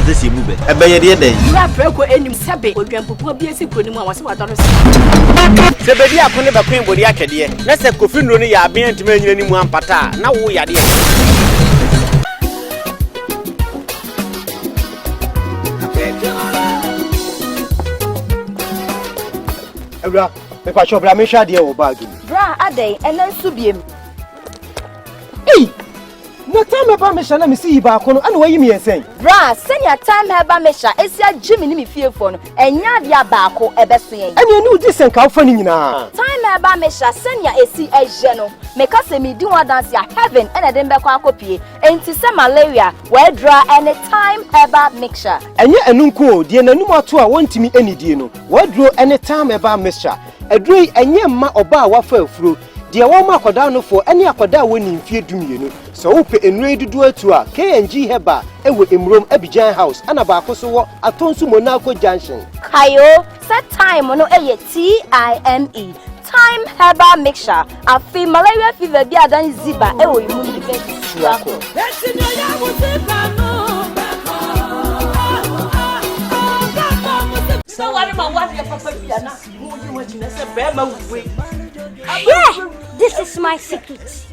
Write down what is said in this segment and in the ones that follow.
ɛnsɛ sɛ yɛbu bɛ. Ɛbɛ yɛde yɛ dɛn? Wura prɛko anim sɛbe odwampopoɔ bi asi kuro no mu a wɔse wadɔre so. Sɛ baabi a ko ne bɛkoe bɔdi atwɛdeɛ, na sɛ Kofi nnuro no yɛ aben antumi anyina ne mu ampata a, na wo yadeɛ. Awura, mepakyɛw bra menhwɛ adeɛ wɔ baage mu. Bra, adɛn, ɛnɛ nso biem? Ei! Na Thyme Herbal Mixture na mesi yi baako no, ɛna wayi mmiɛnsa yi. Bra, sɛnea Thyme Herbal Mixture asi agye me ne me fiefoɔ no, ɛnyɛ adeɛ a baako ɛbɛso yɛn. Ɛnneɛ ne wodi sɛ nka wofa ne nyinaa. Thyme Herbal Mixture, sɛnea esi ɛyɛ no, meka sɛ medi ho adanse a, heaven ɛna ɛde me bɛkɔ akɔpue. Enti sɛ malaria, w'adura ɛne Thyme Herbal Mixture. Ɛnyɛ ɛno nko o, deɛ n'anum ato a wɔntumi nnidie no, w'aduro ne Thyme Herbal Mixture. Aduro yi, ɛnyɛ mma ɔbaa a wafa afuro, deɛ wɔma akwadaa nofoɔ ne akwadaa a wɔnnii mfeɛ dumienu. Sɛ wopɛ nnuro yi dodoɔ atu a, K&G Herbal wɔ Emurom, Abidjan House, ɛna baako nso wɔ Atonsu Monaco Junction. Kae o sɛ Thyme no yɛ TIME, Thyme Herbal Mixture. Afei malaria fever bi a adan ziba wɔ yi mu no bɛtu akɔ. Hwɛ! This is my secret.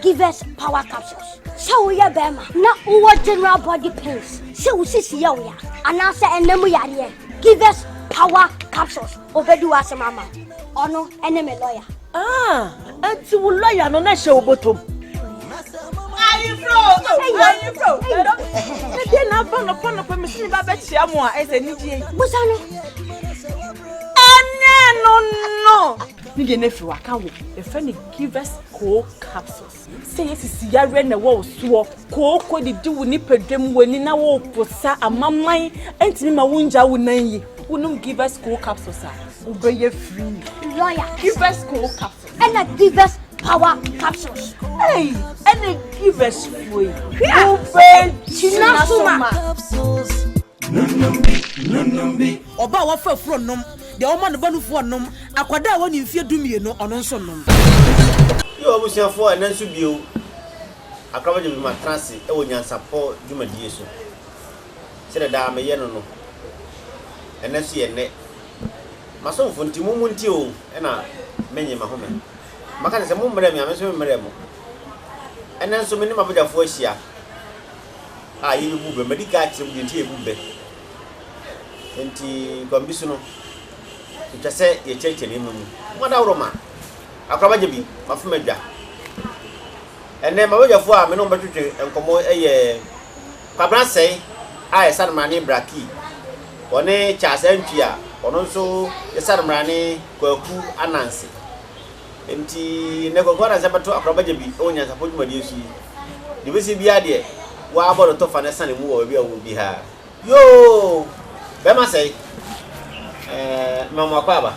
Give us power capsules. Sɛ woyɛ bɛrima na wowɔ general body pains, sɛ wo sisi yɛ wo ya anaasɛ ɛnna mu yareɛ, give us power capsules. Obedi w'asɛm ama wo. Ɔno ɛne me lawyer. Ah, ɛnti wo lawyer no na ɛhyɛ wo bɔtɔm. Ayefro, ayefro. Ɛdeɛ na aba nɔpɔ nɔpɔ mesi me ba bɛkyia mo a ɛsɛ anigye yi. Busa no. Ɛnyɛ no no. Ne deɛ no afiri waka wo. Yɛfrɛ no Givers Co capsules. Sɛ yɛ sisi yareɛ na ɛwɔ wo soɔ, kooko didi wo nipadua mu, w'ani na woposa amaman ɛntumi ma wongya wo nan yi. Wonom Givers Co capsules a, wobɛyɛ free. Lawyer. Givers Co capsules. Ɛna Givers power capsules. Hey, ɛna Givers foɔ yi. Wobɛgyina so ma. Ɔbaa a wafa afuro nnom, deɛ wɔma no ba nufoɔ nnom, akwadaa a wadi mfeɛ dumienu, ɔno nso nnom. Yo abusuafoɔ ɛnɛ nso bio Akorabagya bi matena ase wɔ nyansapɔ dwumadie so sɛdeɛ daa meyɛ no no ɛnɛ nso yɛ nnɛ M'asomfo nti mo mu nti o ɛna menye m'ahome Maka sɛ sɛ mo mmerɛ me a me nso memmrɛ mo Ɛnɛ nso me ne m'abagyafoɔ ahyia a yɛbɛbu bɛ. Madi kan akyerɛ mu deɛ nti a yɛbu bɛ. Nti kwan bi so no, ɛtwa sɛ yɛkyerɛkyerɛ nneɛma mu. Mo adaworoma, akoraba gye bi, mafom adwa. Ɛnnɛ, m'abadwafoɔ a me ne wɔn bɛtwetwe nkɔmmɔ yɛ Kwabena Sɛe a yɛ Sanemrane Braki, ɔne Charles Antwi a ɔno nso yɛ Sanemrane Kwaku Ananse. Enti nnɛ Kwaku Ananse abɛto akoraba gya bi wɔ nyansapɔ dwumadie so yi. Deɛ ɛbɛsi biara deɛ, woabɔ no tɔfa na asiane mu wɔ baabi a wowɔ biara. Yoo! Bɛrima sɛe. Ɛɛ, mema mo akwaaba.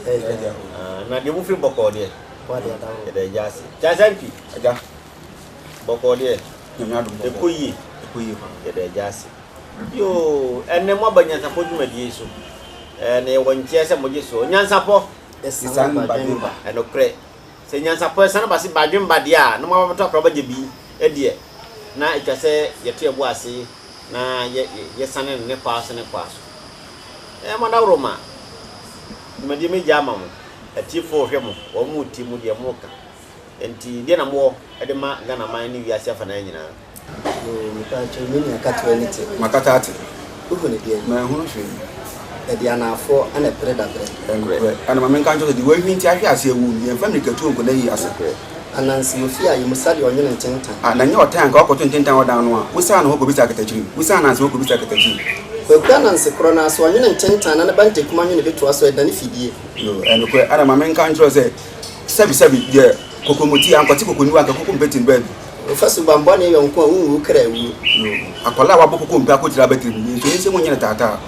Ah, na deɛ mofiri bɔkɔɔ deɛ. Yɛda agya ase. Kyasa ntwi. Agya. Bɔkɔɔ deɛ. Ɛkɔ yie. Yɛda agya ase. Yoo, ɛnnɛ moaba nyansapɔ dwumadie so. Ɛɛ, na yɛwɔ nkyea sɛ mogye soɔ. Nyansapɔ. Ɛsiane badwemba. Ɛnokorɛ, sɛ nyansapɔ ɛsiane ba se badwemba deɛ a, na moaba bɛtɔ akoraba gya bi deɛ, na ɛtwa sɛ yɛto yɛbo ase na yɛ yɛsane no ne kwaa so ne kwaa so. Ɛɛ mo adaworoma, dwumadie mɛgya ama mo, atiefoɔ rehwɛ mo, wɔn retie mo deɛ moreka. Enti deɛ na mowɔ de ma Ghana man ne wiase afanaa nyinaa? Yoo mepakyɛw me nua katoa ni te. Makata ate. Wohu ne deɛn? Manhunu hwee. Ɛde anaafoɔ na ɛpere dabrɛ. Ɛnokorɛ. Ɛna ma menka nkyerɛ wo sɛ deɛ wahwinti ahwe ase awu no, yɛmfa mmirikatuo nkɔ n'ayi ase. Nokorɛ. Ananse wɔ fie a, yɛmmusa deɛ ɔnwene ntentan. A, na nyɛ ɔtan anka woakɔto ntentan wɔ dan no a, wosiane hɔ kɔbisa akatakyiri. Wosiane ananse hɔ kɔbisa akatakyiri. Kwaku Ananse korɔ no ara, sɛ ɔnwene ntentan na ne ba ntakuma nwene bɛtoa so a, ɛdane fidie. Yoo, ɛnokorɛ. Ɛna ma menka nkyerɛ wo sɛ, sɛbesɛbe, deɛ kokromoti ankɔte kokoniwa anka kokompe te no baabi. Wofa suban bɔne yɔnko a, wonwu wo kra awuo. Yoo, akwadaa a wabɔ kokompe akɔtiri abatiri no, yɛnsuo ne nsam nyɛ no taataa.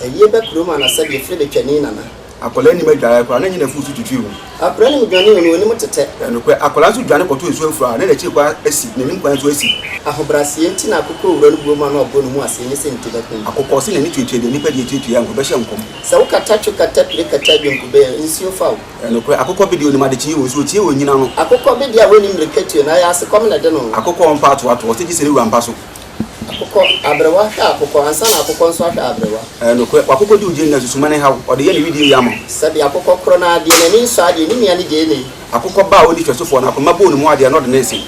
Ayie ba kurom a na sɛdeɛ firi betwani nana. Akwadaa nnim adwareɛ koraa na ɛnyɛ n'afuw so twitwi ho. Akwadaa nim dwane o na ɔnim tetɛ. Ɛyɛ nokorɛ, akwadaa nso dwane kɔto nsuo afuru a na n'akyiri kwan asi, n'anim kwan nso asi. Ahobrɛaseɛ nti na akokɔ wura no buo mu a na ɔbɔ ne mu aseɛ nyɛ sɛ ne ti bɛpem. Akokɔ se n'ani tuatua deɛ nnipa deɛ tuatua a, nkɔbɛhyɛ nkɔm. Sɛ wokata two kata pire kata dwonku bɛɛ, nsuo fa wo. Ɛyɛ nokorɛ, akokɔ bedeɛ onim adekyee o, nso okyie onyina no. Akokɔ bedeɛ a wɔnnim mmirika tuo no, ayɛ asekɔm na ɛde no. Akokɔ mpa atoatoa, ɔse gye sɛ ne wura mpa so. Akokɔ, aberewa hwɛ akokɔ ansa na akokɔ nso ahwɛ aberewa. Ɛyɛ nokorɛ, w'akokɔ di wo gyeene na susuma ne haw, ɔde yɛ ne wedeɛ yie ama wo. Sɛbe akokɔ korɔ no ara deɛ n'ani nsɔ adeɛ, ne nua ne gyeene. Akokɔ ba a ɔnni hwɛsofoɔ no, akorɔma bɔɔ ne mu adeɛ na ɔde no resen.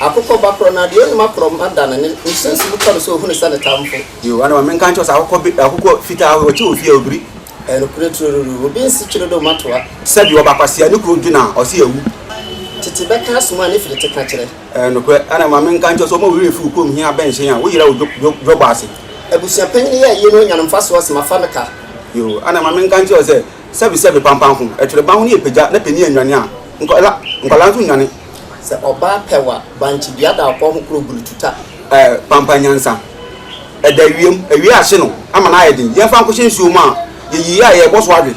Akokɔ ba korɔ no ara deɛ ɔnnim akorɔma da no, ne sunsum tɔ no sɛ ɔhunu sɛ ne tamfo. Yoo, ɛna ma menka nkyerɛ wo sɛ akokɔ be, akokɔ fitaa hɔ, ɔkye wɔ fie a, ɔbiri. Ɛyɛ nokorɛ turururu, obi nsi twerɛdom atoa. Sɛbe ɔba kwasea ne kuro dwene a, ɔse awu. Tete bɛka asom a ne firi te ka kyerɛ. Ɛyɛ nokorɛ, ɛna ma menka nkyerɛ wo sɛ ɔma wo werɛ fi wo kurom hia bɛnhyɛn a, woyera wo dwo, dwo, dwɔbɔ ase. Abusua panyin yɛ ayie na onya no mfasoɔ se mafa me ka. Yoo, ɛna ma menka nkyerɛ wo sɛ sɛbe sɛbe pampanko, ɛtwere ban ho ne yɛ pagya na panin annwane a, nkwadaa, nkwadaa nso nnwane. Sɛ ɔbaa pɛ wo a, bankye dua da ɔkɔn ho koro buru tuta. Ɛɛ, pampa nyansa, ɛda wiem, awia ahye no ama no ayɛ den, yɛmfa nkɔhyɛ nsuo mu a, yɛyiyi a yɛbɔ so adwe.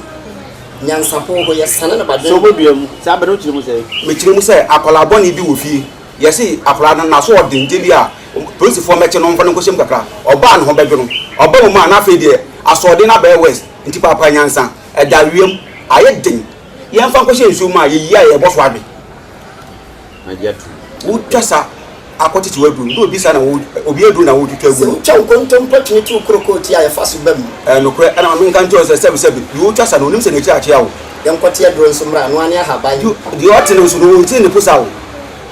Nyansapo hɔ, yɛsane no badwen. Sɛ wobɛdua mu, saa bɛ no wokyerɛ mu sɛn? Mekyerɛ mu sɛ, akwadaa bɔne bi wɔ fie, yɛse akwadaa no n'aso ɔden, gye bi a polisifoɔ mmɛkye no mfa no nkɔhyɛ mu kakra, ɔba a ne ho bɛdwo no, ɔba mu a na afei deɛ asoɔden no abɛyɛ worse, nti paapaa nyansa, ɛda wiem, ayɛ den, yɛmfa nkɔhyɛ nsuo mu a yɛyiyi a yɛbɔ so adwe. Magye atom. Wotwa sa akɔtete w'aduro na obi sa na wo obi aduro na wotwitwa agu Sɛ no. wotwa nkontompo tumi to wo krokooti a yɛfa so ba mu. Ɛyɛ nokorɛ, ɛna ma menka nkyerɛ wo sɛ sɛbesɛbe, deɛ ɔtwa sa no, ɔnim sɛ n'akyi akyea o. Yɛnkɔte aduro nso mmra, ɛno ara ne ahaban. Deɛ ɔte no nso no, ɔntiri ne posa o.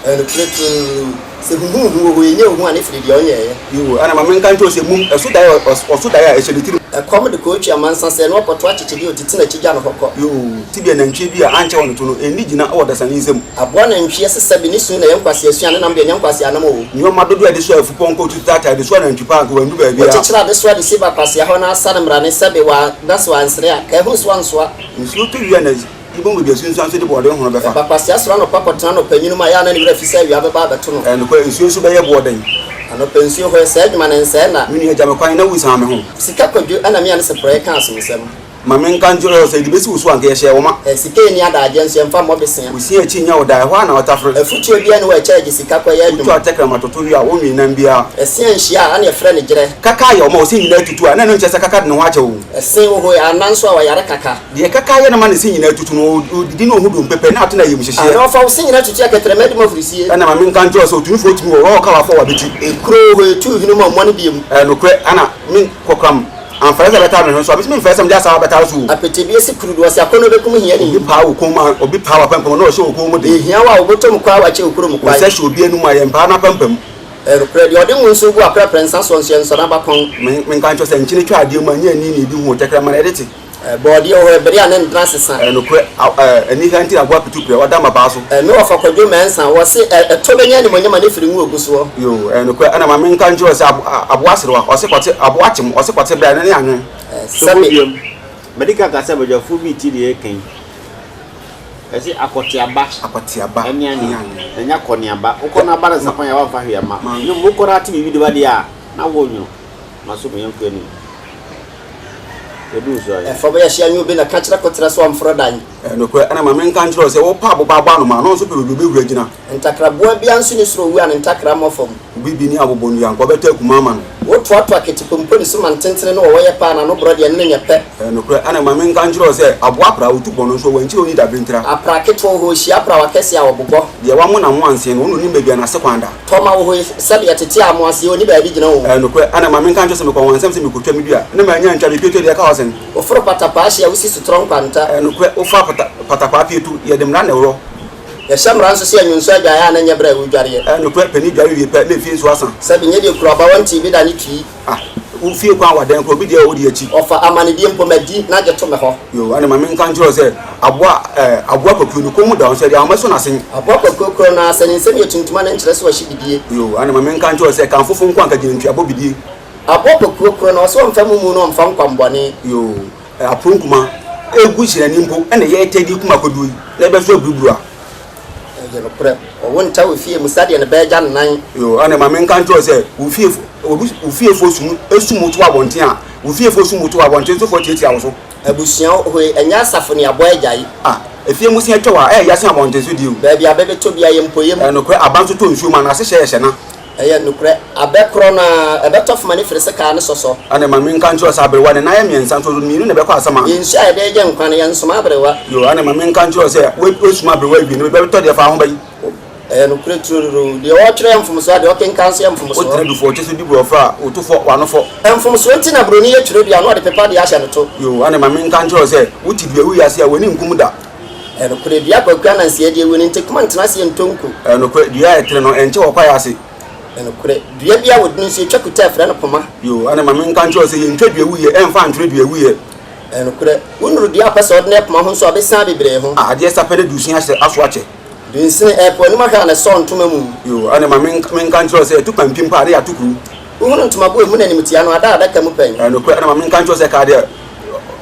Ɛyɛ nokorɛ tumm, sɛ huhuuhu wɔ hɔ, yɛnyɛ ohu a ne firi deɛ ɔnyɛeɛ. Yoo, ɛna ma menka nkyerɛ wo sɛ mum, ɛso daeɛ a ɔso daeɛ a, ɛhyɛ ne tirim. Ɛkɔm de kɔɔtwi amansa sɛ, na ɔkɔto akyekyedeɛ a ɔtete n'akyi gya no hɔ kɔ. Yoo, tebea nantwie bi a ankyɛ wɔ ne to no, ɛnni gyina wɔ dasani nsam. Aboa nantwie sesa bi ne su na ɛyɛ nkwaseasua ne nam deɛ ɛnyɛ nkwaseanam o. Nnoɔma dodoɔ a yɛde soa afupɔnkɔ tu taataa de soa nantwi paa anka wandu baabiara. Wɔkyekyere adesoa de si ba kwasea hɔ na asa no mmrane sɛbe wa na sɛ wansere a, ka ɛho nso ansoa. Nsuo tɔ wie a na yɛbɛhu baabi a asunsuan nso de bɔɔden hono bɛfa. Ɛba kwasea soro anɔpa kɔtena anɔpa nwunu mu a, ɛyɛ a na ne werɛ afi sɛ awia bɛba abɛto no. Ɛyɛ nokorɛ, nsuo nso bɛyɛ boɔden. Anɔpa nsuo hɔ, ɛsɛe adwuma na ɛnsɛe nna. Me nua gya me kwan na wonsian me ho. Sika kwadwo na me a ne seporɔeɛ ka asomsɛm. Ma menka nkyerɛ wo sɛ, yɛde bɛsi wo so a, anka yɛhyɛɛ wo ma. Sika nni adagyeɛ nso yɛmfa mmɔ besea. Wo sin akyi nyɛ wo da, ɛhɔ ara na wɔtafere. Afutuo biara nni hɔ a ɛkyɛ agye sika kɔ yɛ adwuma. Wotu atɛkrɛma toto wie a, wonwee nam biara. Ɛse anhyia a, ana yɛfrɛ no gyerɛ. Kaka yɛ wo ma wo se nyinaa tutu a, na ɛno nkyerɛ sɛ kaka de ne ho akyɛ wo. Ɛse wo hoe anan nso a, wɔyare kaka. Deɛ kaka yɛ no ma ne se nyinaa tutu no, ɔdidi na ɔhu dompe pɛ, na ato no ayamhyehyeɛ. Ana ɔfa wo se nyinaa tutu a, kɛtrɛma di mu ahurisie. Ɛna ma menka nkyerɛ wo sɛ, otumfoɔ tumi wɔ hɔ a ɔka w'afɔ w'abati. Ekuro wɔ hɔ, etu hwene mu a, ɔmmɔ no bio. Ɛyɛ nokorɛ, ana me kɔkoram. Amfɛre sɛ bɛtare me ho nso a, metumi mfɛre sɛ mede asaawa bɛtare so o. Apete bi asi kurudu, ɔse akɔnnɔ bɛkum hiani. Obi paa wo kɔn mu a, obi paa w'apampam na ɔhyɛ wo kɔn mu den. Ɛhia wo a, wobɔtɔ mu kɔ a wakyɛ wo kurom Wo kwae. nsa hyɛ obi anum a, yɛmpaa n'apampam. Ɛyɛ nokorɛ, deɛ ɔde ngo nso gu aprɛprɛ nsa soɔ nso, yɛnsɔ n'abakɔn. Me, menka nkyerɛ wo sɛ nkyene twa adeɛ mu a, ɛnyɛ ani na ɛdi ho o, tɛkrɛma na ɛde te. Bɔɔdeɛ wɔ hɔ, ɛbere a ne ntena sesa. Ɛyɛ nokorɛ, aw, ɛɛ, aniha nti na aboa pitu prɛ, ɔda mmabaa so. Me wɔfa Kwadwo Mensah, wɔse ɛ, ɛtɔ bɛnya animuonyam a ne firi ngo gu soɔ. Yoo, ɛyɛ nokorɛ, ɛna ma menka nkyerɛ wo sɛ abo, a, aboa serewa, ɔse kɔte, aboa kyem, ɔse kɔte bra, ɛno ne anwene. Sɛ Sɛbe. biom, madi kan aka sɛ badwafoɔ bi retie deɛ yɛreka yi. Ɛse akɔteaba Akɔteaba ɛne ne anwene, anwene. na ɛnyɛ akɔneaba. Wokɔ no aba no nsapan a woamfa hwee amma. Ma. Na mmom wokɔ no ate biribi de ba deɛ a, na wonwono. Maso me yɛnkɔ anim. Yɛduu so a. Ɛfam yɛ hyia nyɛ obi na ka kyerɛ koterɛ sɛ ɔmforo dan. Ɛyɛ nokorɛ, ɛna ma menka nkyerɛ wo sɛ, wopɛ aboba abɔ anomaa, na ɔno nso pɛ baabi a ɔbɛhuri agyina. Ntakraboa biara nso nni soro owu a ne ntakra mmɔ fam. Obi bi ne abobonnua, anka ɔbɛtɔ akuma ama no. Wotoatoa ketepompo ne so ma ntentene ne wɔwɔ yɛ pɛ a n'ano borɔ deɛ ɛne no nyɛ pɛ. Ɛyɛ nokorɛ, ɛna ma menka nkyerɛ wo sɛ, aboa apraa, ɔtu bɔn no nso, wankyiri ɔnni dabere ntira. Apra ketewa wɔ hɔ, ɔhyia aprawa kɛseɛ a, ɔbobɔ. Deɛ wamona ho ansen no, ɔno na ɔnim baabi a n'ase kwan da. Tɔ ma wo hɔ yi, sɛdeɛ tete a mo aseɛ ɔnni baabi gyina o. Ɛyɛ nokorɛ, ɛna ma menka nkyerɛ sɛ mekɔ wɔn nsam sɛ mekɔtwa me dua, na mannya antwa, me pieto deɛ ɛka hɔ sɛn? Woforo patapaa hye a, wosi sotorɔ nkwanta. Ɛyɛ nokorɛ, wofa pata, patapaa pieto, yɛde mmara na ɛworɔ. Yɛhyɛ mmara nso sɛ yɛnwonsɔ adwaeɛ a na ɛnyɛ berɛ a woredwareɛ. Ɛyɛ nokorɛ, panin dware wie pɛ, na efie nso asa. Sɛbe nyɛ deɛ kuro abawa ntee bi da ne tui. Ah, wo fie kwan wa dɛn koraa, obi deɛ odi akyi. Ɔfa amanedie mpo madi na gye to me hɔ. Yoo, ɛne ma menka nkyerɛ wo sɛ, aboa eh, aboa kwakuo no kɔn mu da hɔ nso ɛde ahoma sɔ n'asen. Aboa kwakuo korɔ no ara, sɛ ne nsam yɛ tuntum a na nkyerɛ sɛ ɔhye bidie. Yoo, ɛne ma menka nkyerɛ wo sɛ, kan fofo nko anka gyina ntuabɔ bidie. Aboa kwakuo korɔ no, ɔse ɔmfa mumu na ɔmfa nkwammɔne. Yoo, eh, aporo nkuma egu hyerɛne mpo ɛna yɛretɛ de kum akoduo yi, na ɛbɛso aburuburu a. Ɛyɛ nokorɛ, ɔwo nta wɔ fie mu sɛdeɛ ne ba agya ne nan. Yoo, ɛne ma menka nkyerɛ wo sɛ, wo fie, obi, wo fiefoɔ sum, sum wo to abɔnten a, wo fiefoɔ sum wo to abɔnten sofoɔ tiatia wo so. Abusua hoe, ɛnyɛ asafo ne abɔ agyae. A, efie mu se atwa wo a, ɛyɛ ya sen abɔnten so deɛ o. Baabi a abɛ bɛtɔ biara, yɛ mpoeɛ mu. Ɛyɛ nokorɛ, aba nso tɔ nsuo mu a, n'ase hyɛ yɛ hyɛ na. Ɛyɛ nokorɛ, abɛ korɔ no ara, ɛbɛtɔ fam a ne firi sekaa ne sɔsɔ. Ɛne ma menka nkyerɛ wo sɛ aberewa ne nan yɛ mmiɛnsa nso mmienu na ɛbɛkɔ asɛm ano. Yɛn nsuo a yɛde regye nkwa no, yɛnsoma aberewa. Yoo, ɛne ma menka nkyerɛ wo sɛ woasuma aberewa awie no, baabi a ɛbɛtɔ deɛ fa ho bɛyi. Ɛyɛ nokorɛ turodoo. Deɛ ɔretwerɛ yɛ mfomsoɔ a, deɛ ɔkenkan nso yɛ mfomsoɔ. Wotena du fɔ, kyɛ sɛ di borɔfo a, woto fɔ, w'ano fɔ. Mfomsoɔ nti na buroni yɛ twerɛdua na ɔde pepa deɛ ahyɛ no to. Yoo, ɛne ma menka nkyerɛ wo sɛ, wote dua wui ase a, w'ani nkum da. Ɛyɛ nokorɛ, dua kwaku ananse adi awu no nti, kuma ntena aseɛ ntɔ nko. Ɛyɛ nokorɛ, dua a ɛtene no, ɛnkyɛ wɔ kwaeɛ ase. Ɛyɛ nokorɛ, dua bi a wɔdunu nso, yɛtwa kuta a ɛfrɛ no poma. Yoo, ɛne ma menka nkyerɛ wo sɛ, yɛntwa dua wuiɛ ɛmfa ntwere dua wuiɛ. Ɛyɛ nokorɛ, wonuru dua a wopɛ sɛ wode no yɛ poma ho nso a, wobɛsiane bebree ho. Adeɛ sa pɛ na dunsini ahyɛ aso akyɛ. Dunsini, ɛpo anim ahwɛ a na ɛsɔ ntoma mu. Yoo, ɛne ma menka nkyerɛ wo sɛ, ɛto pampim mpo a, na yɛato kuru. Wohunu ntomago a emu na animtia no ada adaka mu pɛn. Ɛyɛ nokorɛ, ɛne ma menka nkyerɛ wo sɛ, ɛkaa deɛ,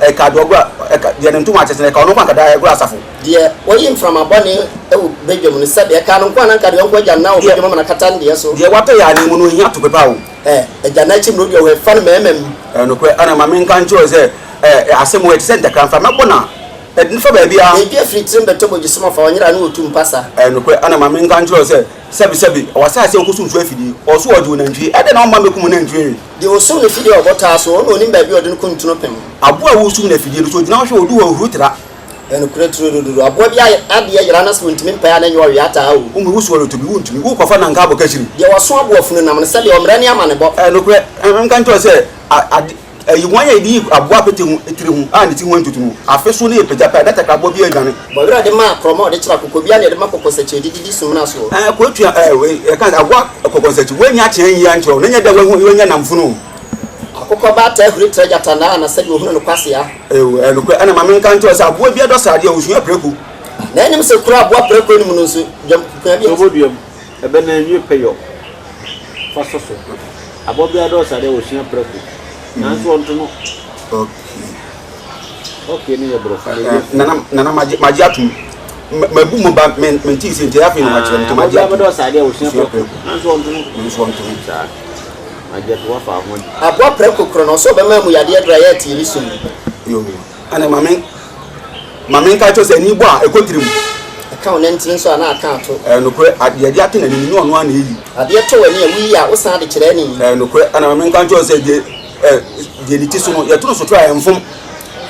ɛka deɛ ɔgoro a, ɛka deɛ ne ntoma akyɛ sɛ, ɛka ɔno nko anka daa ɛgoro asafo. Deɛ ɔyi mframa bɔne wɔ badwam no, sɛdeɛ ɛkaa no nko a na anka deɛ ɔnkɔ agyanna wɔ badwam ama no akata ne deɛ so. Deɛ watɔ yɛ anen mu no, ohia to pepa o. Ɛ, agyanna akyi mmuro deɛ wɔfa no mmarima mu. Ɛyɛ nokorɛ, ɛne ma menka nkyerɛ wo sɛ, ɛ, asɛm wei, ɛte sɛ ntakra, mframa bɔ na. Ɛde no fa baabiara. Baabi a firi tirim bɛtɔ bɔdwesɛm ɔfa ɔnyera ne ɔtu mpasa. Ɛyɛ nokorɛ, ɛna ma menka nkyerɛ wo sɛ, sɛbesɛbe, ɔwɔ asase a ɔkɔsum so afidie, ɔwɔ so ɔgye wo nantwie, ɛdɛn na womma mmɛkum wo nantwie nwe? Deɛ ɔsum no fidie a ɔbɔ taa so, ɔno na ɔnim baabi a ɔde no kuntunu pem. Aboa a wosum no afidie no, sɛ ɔgyina hɔ hwɛ ɔdu hɔ a, ɔhuru tra. Ɛyɛ nokorɛ turododoro, aboa bi adeɛ yera na sɛ ɔntumi mpae a na ɛnyɛ ɔwea taa o. Wo mu wosoɔ no tobi, wontumi, worekɔfa nanka abɔ kakyiri. Deɛ ɔso aboa funu nam no, sɛdeɛ ɔmmrɛ ne amanebɔ. Ɛyɛ nokorɛ, ɛna ma menka nkyerɛ wo sɛ, ade. Ɛyi hwan a yɛde yi aboa apete ho tiri ho a ne ti ho ntutu no? Afe so no yɛ pagya pɛ a, na takraboa biara adwane. Bɔwerɛ a yɛde ma akorɔma a ɔde kyerɛ akokɔ biara na yɛde ma kɔkɔsakyi a ɔde didi sumina soɔ. Ɛɛ kootua ɛɛ wei yɛka sɛ aboa kɔkɔsakyi woannya akyea yie ankyerɛ wo na nyɛ dɛ wahu wanya namfo no o. Akokɔ ba taa huri tra gyata naa na sɛdeɛ ɔhunu no kwasea. Ɛɛ ɛyɛ nokorɛ ɛna ma menka nkyerɛ wo sɛ aboa biara dɔ sradeɛ a ɔsua prako. Na ɛnim sɛ kuro a aboa prako nni mu no nso dwam kukua bi. Sobo duam, ɛbɛ na nwie pɛyɔ. Fa sɔ so. Aboa biara dɔɔso adeɛ wɔsua prɛko nanso wɔnto no. Okay no yɛ borɔfo na ɛyɛ fi. Nana nana magye magye atum mabu mo ba me mente sɛ nti afei na makyerɛ nti magye atum. Aboa biara dɔɔso adeɛ wɔsua prɛko nanso wɔnto no. Nanso wɔnto no. Saa magye atum wafa ho adi. Aboa prɛko korɔ no ɔsɛ ɔbɛma mu yadeɛ duru a ɛyɛ atie ne sum. Yoo. Ɛna ma me ma menka kyerɛ sɛ ani bɔ a ɛkɔ tirim. Ɛka wo nantini nso a na aka ato. Ɛyɛ nokorɛ, adeɛ de ato n'ani no, nyɛ ɔno ara na ɛyi. Adeɛ tɔ w'ani a, woyi a, wosan de kyerɛ ani. Ɛyɛ nokorɛ, ɛna ma menka nkyerɛ wo sɛ deɛ ɛ deɛ ne ti so no, yɛto no sotorɔ a, ɛmfom.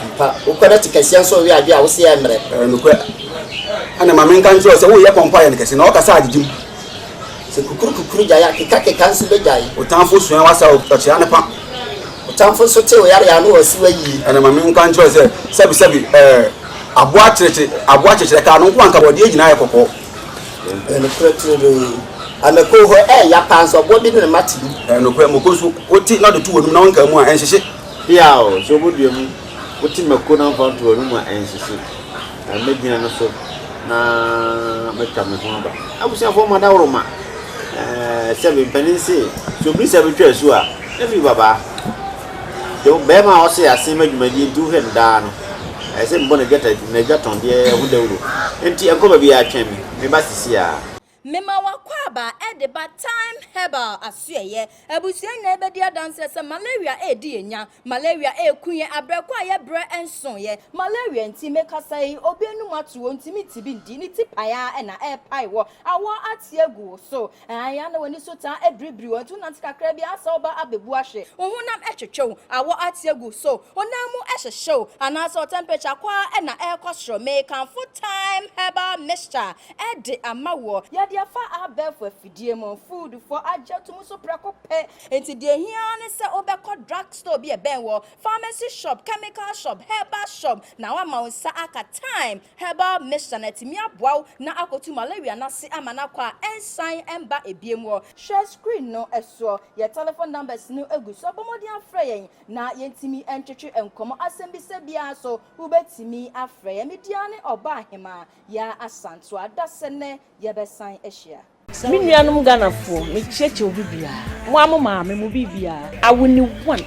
Ampa, wokɔ na ti kɛseɛ nso rewe adwe a, wo se ɛmmrɛ. Ɛyɛ nokorɛ, ɛna ma menka nkyerɛ wo sɛ woreyɛ pɔmpɔ ayɛ no kɛse, na ɔkasa agyegye mu. Sɛ kukuru kukuru gyae a, keka keka nso bɛgyae. Wo tamfo sua w'asa a, ɔkyea ne pa. Wo tamfo nso te wo yare a, na wasi wo ayie. Ɛna ma menka nkyerɛ wo sɛ, sɛbesɛbe, ɛɛ, aboa kyerekyere, aboa kyekyerɛ kaa no nko anka bɔdeɛ nyinaa yɛ kɔkɔɔ. Ɛyɛ nokorɛ turodoo. Amako hɔ ɛɛya paa nso aboa bi ne ne mma te mu. Ɛyɛ nokorɛ, mako nso, wote na wode to w'anum na wonkaa mu a, ɛnhyehye. Piaw, sɛ wobɔ dua mu, wote mako na womfa nto w'anum a, ɛnhyehye. Na mɛgyina no so na matwa me ho aba. Abusuafoɔ mo adaworoma ɛɛ sɛbe mpanin se sɛ obi sɛ betwa asu a na firi babaa. Nti bɛrima a ɔse asen ma dwumadie nti wohwɛ no daa no ɛɛ sɛ mebɔ n'adwatɔndeɛ ho dawuro nti ɛnkɔ baabi a twɛn me meba sisi a. Mema w'akwaaba de ba Thyme Herbal asoɛeɛ. Abusua nyinaa bɛdi adanseɛ sɛ malaria redi yɛn nya. Malaria reku yɛn abrɛ ko a yɛbrɛ nsoeɛ. Malaria nti mekasa yi, obi anum ato ɔntumi nte bi ndi, ne ti pae ara na ɛrepae wɔ. Awɔ ate agu wo so. Ae, na w'ani so taa biribiri wo, nti wonante kakra bi a asɛ woba abɛbu ahwe. Wo honam twetwe wo, awɔ ate agu wo so, wo nan mu hyehye wo, anaasɛ wo temperature kɔ ara na ɛrekɔ soro. Mekamfo Thyme Herbal Mixture de ama woɔ. Yɛde afa abɛɛfo afidie mu, foodfoɔ agye ato mu so prɛko pɛ. Enti deɛ ɛhia ara ne sɛ wobɛkɔ drug store bi a ɛbɛn woɔ, pharmacy shop, chemical shop, herbal shop, na woama wo nsa aka Thyme Herbal mixture no atumi aboa wo na akɔtu malaria no ase ama no akɔ a ɛnsan mba ebiem wɔ. Hwɛ screen no soɔ, yɛ telephone numbers no gu so, bɔ mmɔden afrɛ yɛn na yɛntumi ntwetwe nkɔmmɔ. Asɛmbisa biara nso wobɛtumi afrɛ yɛn. Me din ara ne Ɔbaahemaa Yaa Asantewaa. Dasene yɛbɛsan ahyia. Me nuanom Ghanafoɔ, me kyeakyea obi biara, mo a mo maame, mo biribiara. Awoni one,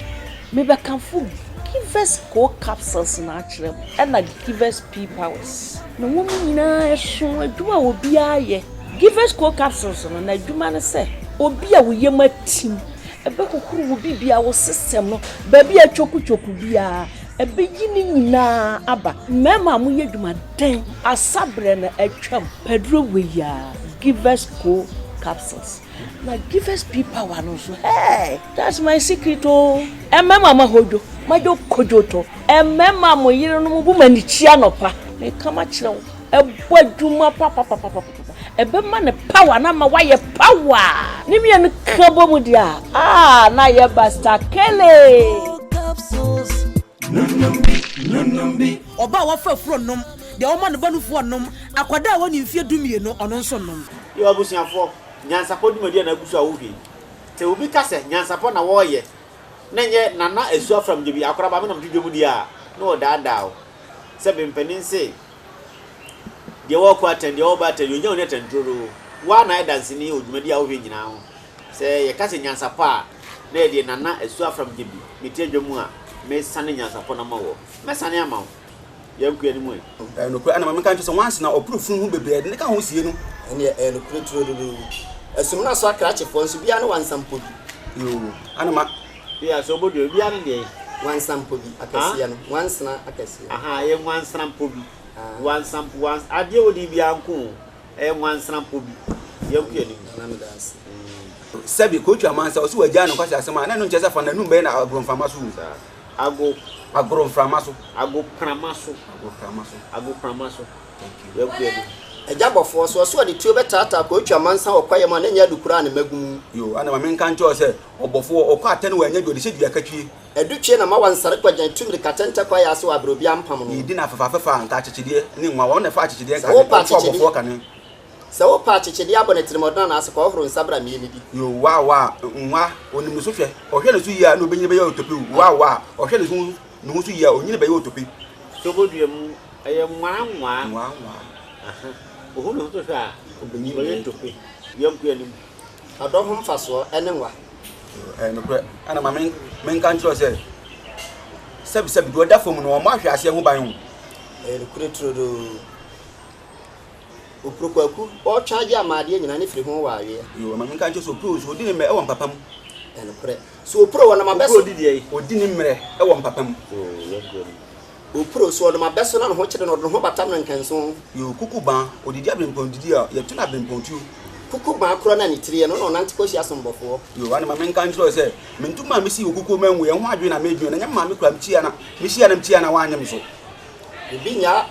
me bɛ kamfo Givers Co capsules no akyerɛ mo, ɛna Givers P powers. Na wɔn nyinaa ɛso adwuma a obiara yɛ. Givers Co capsules no, n'adwuma ne sɛ, obi a wo yam atim, ɛbɛ hohoro wo biribiara, wo system no, baabi a atwoku twoku biara, ɛbɛyi ne nyinaa aba. Mmarima a moyɛ adwuma dɛn? Asaberɛ no atwam. Paduro wei aa Givers co capsules na Givers P power no nso hey that's my secret oo. Mmarima mo ahodwo madwo kodwo tɔ. Mmarima mo yerenom bu mo anikyi anɔpa meka makyerɛ wo ɛbɔ adwuma papapapapapa. Ɛbɛma no power na ama wayɛ power. Ne mmienu ka bɔ mu deɛ a, ah, na ayɛ bastakele. Ɔbaa a wafa afuro nnom, deɛ wɔma no ba nufoɔ nnom, akwadaa a wadi mfeɛ dumienu, ɔno nso nnom. Yo abusuafoɔ, nyansapɔ dwumadi a na agu so a wohwɛ yi, sɛ obi ka sɛ nyansapɔ na wɔreyɛ na ɛnyɛ Nana Asu Afram Gyebi Akoraba me na mete dwam deɛ a, na wɔdaadaa wo. Sɛ be mpanin se, Deɛ ɔrekɔ atɛn, deɛ ɔreba atɛn, deɛ ɔnya ɔni atɛn turodoo. Wo ara na ayɛ danseni wɔ dwumadi a wohwɛ nyinaa ho. Sɛ yɛka sɛ nyansapɔ a, na yɛ deɛ Nana Asu Afram Gyebi, mete adwa mu a, mesane nyansapɔ no ama woɔ. Mɛsane ama wo. Yɛnkɔ anim ɛ. Ɛyɛ nokorɛ, ɛna ma menka nkyerɛ sɛ nwansena ɔporo funu ho bebree a yɛde ne ka ho sie no. Ɛnneɛ ɛyɛ nokorɛ turodoo. Asum no aso akrakyefoɔ nso, biara ne wansampɔ bi. Yoo, ɛna ma. Bia sɛ ɔbɔ dua, biara ne deɛ. Nwansampɔ bi, akɛseɛ no, nwansena akɛseɛ. Aha, ɛyɛ nwansena-mpɔ bi. Nwansa, nwans, adeɛ wɔ din biara nko o, ɛyɛ nwansena-mpɔ bi. Yɛnkɔ yɛn anim. Nana meda ase. Sɛbi, Kootwi Amansa, ɔse wagyaa no nkwasi asɛm a, na ɛno nkyerɛ sɛ fa n'anum bɛyɛ no agorɔ mframa so o. Saa. Ago. Agorɔ mframa so. Agoprama so. Agoprama so. Agoprama so. Thank you. Yɛnkɔ yɛn anim. Agya bɔfoɔ, so ɔse ɔde tuo bɛtaataa Kootwi Amansa wɔ kwaeɛ mu a, na ɛnyɛ adu koraa a ne mma gu mu. Yoo, ɛna ma menka nkyerɛ wo sɛ, ɔbɔfoɔ, ɔkɔ atɛn wannya bi, ɔde hyɛ dua katwie. Adutwie na ma wansare kɔgyan tu mirika tɛntɛ kwaeɛ ase wɔ aberɛ obiara mpam no. Yɛdi no afɛfa afɛfa a, nka akyekyedeɛ ne nwa, wɔn na ɛfa akyekyedeɛ Sɛ nka wopɛ wɔfa akyekyedeɛ ɔbɔfoɔ kane. Sɛ wopɛ akyekyedeɛ abɔ no atirimuɔden anaa ase kɔhohoro nsa bra mmie no di. Yoo, waa waa, nwa, ɔnim ne so hwɛ, ɔhwɛ ne so yie a na ɔbɛnyini bɛyɛ otope o, waa waa, ɔhwɛ ne so ne ho so yie a ɔnyini bɛyɛ otope. Sobodua mu, ɛyɛ nwaa nwaa. Nwaa nwaa. Aha, ɔhu ne ho so hwɛ a, Ɔbɛnyini ɔbɛyɛ tope. Yɛnkɔ anim. Ɔdɔ ho mfasoɔ ne nwa. Ɛyɛ nokorɛ. Ɛna ma menka nkyerɛ wo sɛ, sɛbisɛbi, deɛ ɔda fam no, ɔmmɔ ahweaseɛ ho ban o. Ɛyɛ nokorɛ turodoo. Opuro Kwaku, ɔretwe agye ama adeɛ nyinaa ne firi ho wɔ aweɛ. Yoo, ma menka nkyerɛ sɛ opuro nso, ɔdi ne mmerɛ wɔ mpapa mu. Ɛyɛ nokorɛ. So opuro wɔ nam abɛ so? Opuro di deɛ? Ɔdi ne mmerɛ wɔ mpapa mu. Yoo, yɛnkɔ anim. Opuro, so ɔdom abɛ so na ne ho kyere no, ɔde ne ho batam no nkɛnso. Yoo, kuku ban, odidi abirempɔn didi a, yɛto no abirempɔn tuo. Kuku ban korɔ no a ne tiri yɛ no na ɔnante kɔhyia asombɔfoɔ. Yoo, ane ma menka nkyerɛ wo sɛ, me ntoma a mesii wɔ kukuo mu anwu, ɛho adwene na meredwene, na ɛnyɛ me maame koraa, mekyia na mehyia na mekyia na wanyɛ me so. Obi nnya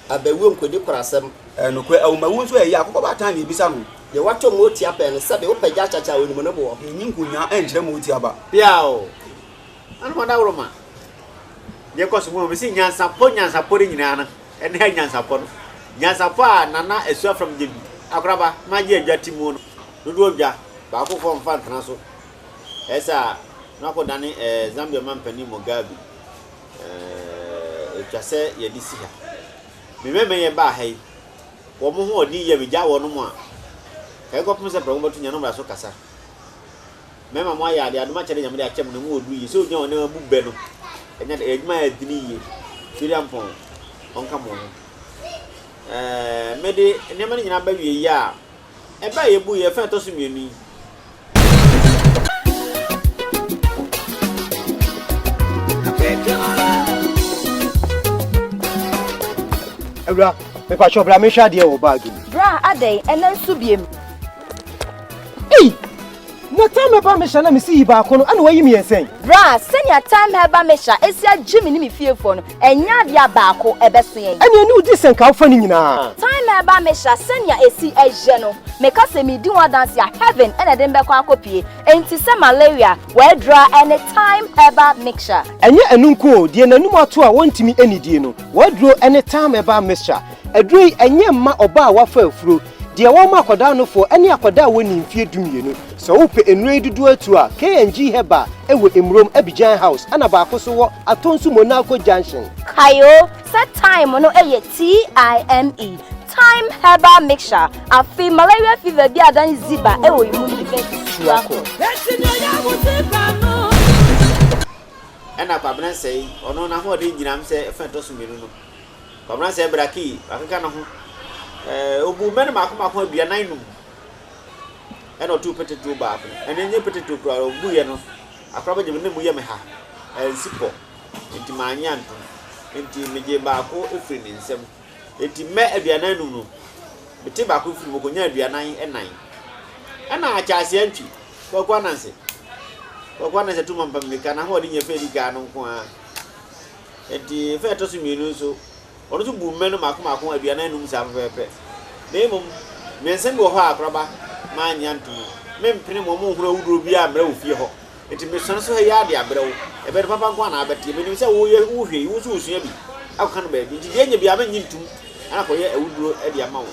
abawuo nkɔdi korasɛm. Ɛyɛ nokorɛ, awomawuo nso ɛyɛ akokɔ baatan na ɛbisa no. Deɛ watɔ mootia pɛn no, sɛbe wopɛ gya kyakya a, ɔnim ne boɔ. Yɛnyi nkonyaa nkyerɛ mootia ba. Piaw! Ɛna mo adaworoma. Deɛ ɛkɔ so mu a, mese nyansapɔ nyansapɔ no nyinaa no, ɛne ha nyansapɔ no. Nyansapɔ a Nana Asu Afram gye bi, akoraba, magye adwa ti mu no, dodoɔ dwa, baako fɔ mfa ntena so. Ɛyɛ sɛ a, na wakɔdane eh, Zambia mampanin Mugabe. Eh, ɛtwa sɛ yɛde si ha. Me mmarima yɛ baa ha yi, wɔn ho ɔden yɛ megya wɔn a, ɛkɔpem sɛ prɛko bɛto nya no mmara so kasa. Mɛma mo ayɛ ade, adom akyɛde Nyame de akyɛ mo no, emu wɔ duru yie. Sɛ ogyina hɔ na abu bɛ no, ɛnyɛ dɛ, ɛyɛ adwuma a ɛdene yie. Twereampɔn, ɔnka mo ho. Ɛɛ, mede nneɛma no nyinaa ba wie yi a, ɛbɛ a yɛbu yɛ fɛn ɛtɔ so mmienu yi. Awura, mepakyɛ bra mehwɛ adeɛ wɔ baage mu. Bra, adɛn, ɛnɛ nso biem? Ei! Na time herbal mixture na mesi yi baako no, ɛna wayi mmiɛnsa yi. Bra, sɛnea time herbal mixture esi agye me ne me fiefoɔ no, ɛnyɛ adeɛ a baako ɛbɛso yɛn. Ɛnneɛ ne wodi sɛ nka wofa ne nyinaa. Time herbal mixture sɛnea esi ɛyɛ no, meka sɛ meredi ho adanse a, heaven ɛna ɛde me bɛkɔ akɔpue. Enti sɛ malaria, w'aduro ara ne Thyme herbal mixture. Ɛnyɛ ɛno nko o, deɛ n'anum ato a wɔntumi nnidie no, w'aduro ne Thyme herbal mixture. Aduro yi, ɛnyɛ mma ɔbaa a wafa afuro, Deɛ wɔma akwadaa nofoɔ ne akwadaa a wɔnnii mfeɛ dumienu. Sɛ wopɛ nnuro yi dodoɔ atu a, K&G Herbal wɔ Mmrom, Abidjan House ɛna baako nso wɔ Atonsu Monaco Junction. Kae o sɛ thyme no yɛ TIME, Thyme Herbal Mixture. Afei malaria fever bi a adan ziba wɔ emu no bɛtu akɔ. Ɛna Kwabena Nsɛe, ɔno n'ahoɔden gyina m sɛ ɛfa ɛtɔ so mmienu no. Kwabena sɛ Braki, wakeka ne ho. Ɛɛ, obuu mmɛ no mmaako mmaako 45. Ɛna ɔtoo petetuo baako. Ɛno nyɛ petetuo koraa, obuiɛ no, akora bɛgye me na mu yɛ me ha. Ansi pɔ. Enti mannye antom. Enti megyee baako firii ne nsam. Enti mmɛ 45 no, metee baako firii mu, kɔnyaa 44. Ɛna Akyaaseɛ Antwi, Kwaku Ananse, Kwaku Ananse tu mampa mmirika, n'ahoɔden nyɛ fɛ adi kan no nko ara. Enti fa a ɛtɔ so mmienu nso, ɔno nso buu mmɛ no mmaako mmaako 45 saa pɛpɛɛpɛ. Na mmom, Mmiɛnsa bi wɔ hɔ a akoraba mannye anto mu. Mempene ma wɔnhunu awuduro biara mmrɛ wo fie hɔ. Enti mesɔne so ha yi ara de abrɛ wo. Ɛbɛyɛ no papa nko ara na abɛteɛ. Menim sɛ woyɛ wohwɛ yi, wo nso wosua bi akɔka no baabi. Enti deɛ ɛnyɛ biara mennye ntom na akɔyɛ awuduro de ama wo.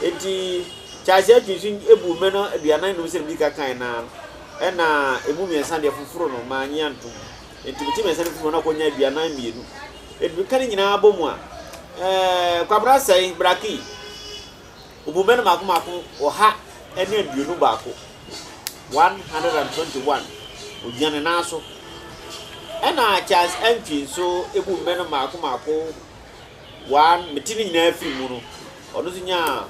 Enti Charles Atwi nso buu mmɛ no 45 sɛdeɛ medi kan kaeɛ no ara, ɛnna ɛmu mmiɛnsa deɛ foforo no mannye antom. Enti mete mmiɛnsa no firi mu na akɔnya 42. Enti meka ne nyinaa bɔ mu a, ɛɛ Kwabena Asɛe, Braki, Obu mmɛ no mmaako mmaako 121, 121, ogyina ne nan so. Ɛna Charles Antwi nso bu mmɛ no mmaako mmaako one, mete ne nyinaa firi mu no, ɔno nso nyaa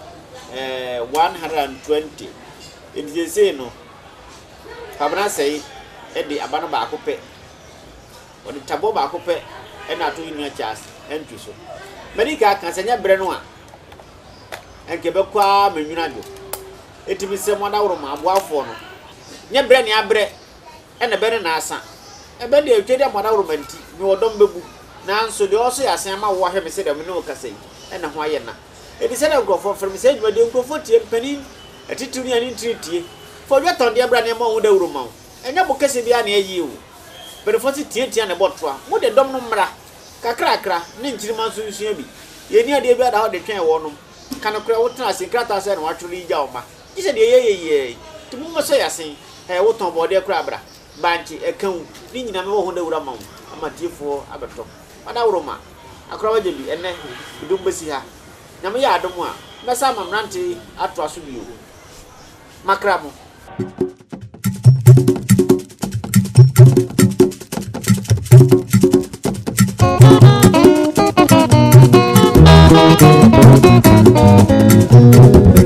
eh, 120. Enti seesei no, Kwabena Asɛe de aba no baako pɛ. Ɔde tabɔ baako pɛ na ato ne nua Charles Antwi so. Madi kan aka sɛ nyɛ berɛ no a anka ɛbɛkɔ ara ma nwunu adwo. Enti mesrɛ mo adaworoma, aboafoɔ no, nyɛ berɛ ne aberɛ na ɛbɛ ne naasa. Ɛbɛ deɛ ɛtwa di ama adaworoma nti, mewɔ dɔm bɛbu. Nanso deɛ ɔso yɛ asen ama wo ahwɛ me sɛdeɛ me ne wo kasa yi, ɛna ho ayɛ na. Enti sɛdeɛ nkurɔfoɔ frɛ me saa dwumadie, nkurɔfoɔ tie, mpanin atitiriw ne anintini tie. Fa odwa tɔn deɛ bra na yɛmmɔ ho dawuro mma wo. Ɛnyɛ bo kɛseɛ biara na ɛyɛ o. Mpanimfoɔ se tiatia na ɛbɔ toa. Mo de dɔm no mmra. Kakrakra, ne nkyirimma nso nsua bi. Yɛnni adeɛ biara da hɔ de twɛn wɔnom. Ka nokorɛ, wotena ase, nkrataa sɛn na wɔatwerɛ de gya wo mma? Gye sɛ deɛ yɛyɛ yi ara yi. Nti mommɛsɔ yɛn asen. Ɛɛ, wotɔn bɔɔdeɛ koraa bra. Bankye, ɛka wu, ne nyinaa mɛbɔ ho dawuro ama wo, ama atiefoɔ abɛtɔ. Madaworoma, Akorawa Gyabi, ɛnnɛ, mede wo bɛsi ha. Nyame yɛ adom a, mɛsan ama mmerante yi atoa so bio. Makra mo. Thank you.